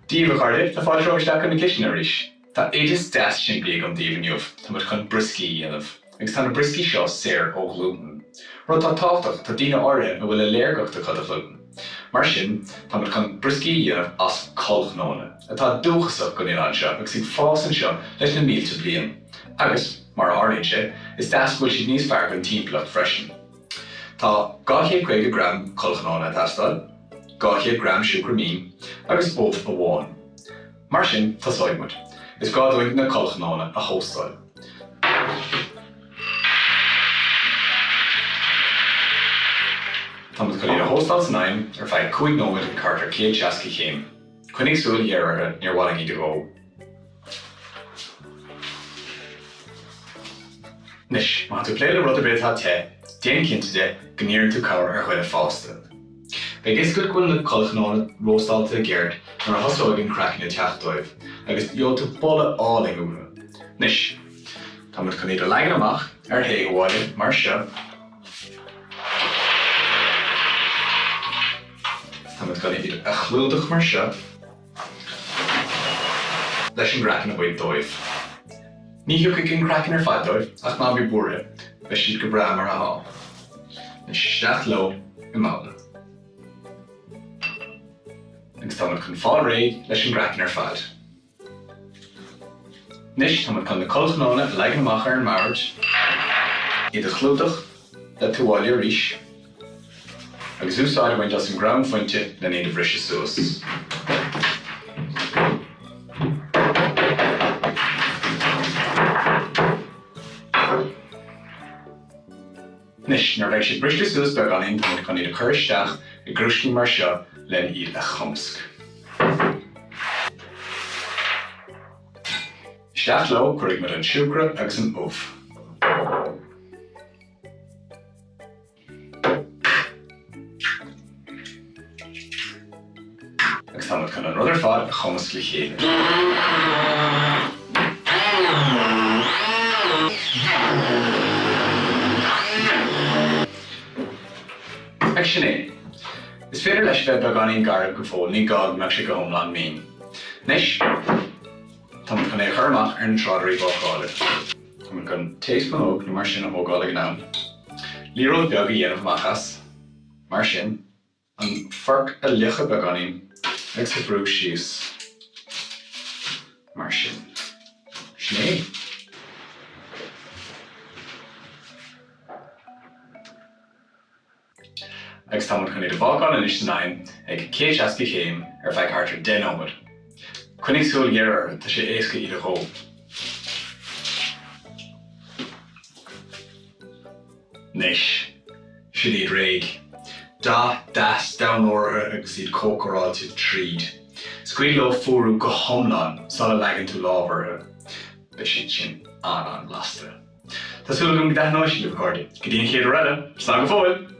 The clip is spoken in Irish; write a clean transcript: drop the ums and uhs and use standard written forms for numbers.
Dia daoibh a chairde, tá fáilte romhaibh isteach chun na cistine arís. Tá oideas deas simplí agam daoibh inniu, tá muid chun brioscaí a dhéanamh. Agus tá na brioscaí seo saor ó ghlútan. Rud atá tábhachtach, tá daoine áirithe a bhfuil ailléirgeacht acu do ghlútan. Mar sin, tá muid chun brioscaí a dhéanamh as collchnónna, atá dúchasach don oileán seo agus ag fás anseo leis na mílte bliain. Agus, mar a tharlaíonn sé, is deas go bhfuil siad níos fearr don timpeallacht freisin. Tá 250 gram collchnónna ag teastáil, 200 gram siúcra mín agus ubh amháin. Mar sin, tosóidh muid. Is gá dúinn na collchnónna a thóstáil. Tá muid chun iad a thóstáil san oigheann ar feadh 5 nóiméad ag thart ar 160 chéim. Coinnigh súil ghéar orthu, níor mhaith linn iad a dhó. Anois, má tá tú ag plé le rud ar bith atá te, déan cinnte de go n-iarrann tú cabhair ar dhuine fásta. Beidh a fhios agat go bhfuil na collchnónna róstálta i gceart nuair a thosóidh an craiceann ag teacht dóibh, agus gheobhaidh tú boladh álainn uathu. Anois, tá muid chun iad a leagan amach ar thae-thuáille mar seo. Tá muid chun iad a chlúdach mar seo. Leis an gcraiceann a bhaint dóibh. Ní thiocfaidh an craiceann ar fad dóibh, ach ná bí buartha, beidh siad go breá mar atá. Anois isteach leo i mbabhla. Agus tá muid chun fáil réidh leis an gcraiceann ar fad. Anois tá muid chun na collchnónna a leagan amach ar an mbord, iad a chlúdach le tuáille arís, agus úsáid a bhaint as an gcrann fuinte len iad a bhriseadh suas. Anois, nuair a bheidh siad briste suas beagáinín, tá muid chun iad a chur isteach i gcrúiscín mar seo len iad a chumasc. Isteach leo, cuirfidh muid an siúcra agus an ubh. Agus tá muid chun an rud ar fad a chumasc le chéile. Agus sin é. Is féidir leis bheith beagáinín garbh go fóill, ní gá go mbeadh sé go hiomlán mín. Anois, tá muid chun é a chur amach ar na tráidirí bácála. Tá muid chun taespúnóg nó mar sin a thógáil ag an am, liathróid bheag a dhéanamh amach as, mar sin. An forc a fhliuchadh beagáinín agus a bhrú síos mar sin. Sin é. Agus tá muid chun iad a bhácáil anois san oigheann ag 160 chéim ar feadh thart ar 10 nóiméad. Coinnigh súil ghéar orthu, tá sé éasca iad a dhó. Anois, sin iad réidh. Dath deas donn óir orthu agus iad cócaráilte tríd. Scaoil leo fuarú go hiomlán sula leagann tú lámh orthu. Beidh siad sin an-an-bhlasta. Tá súil agam go dtaitneoidh siad libh, a chairde. Go dtí an chéad uair eile, slán go fóill!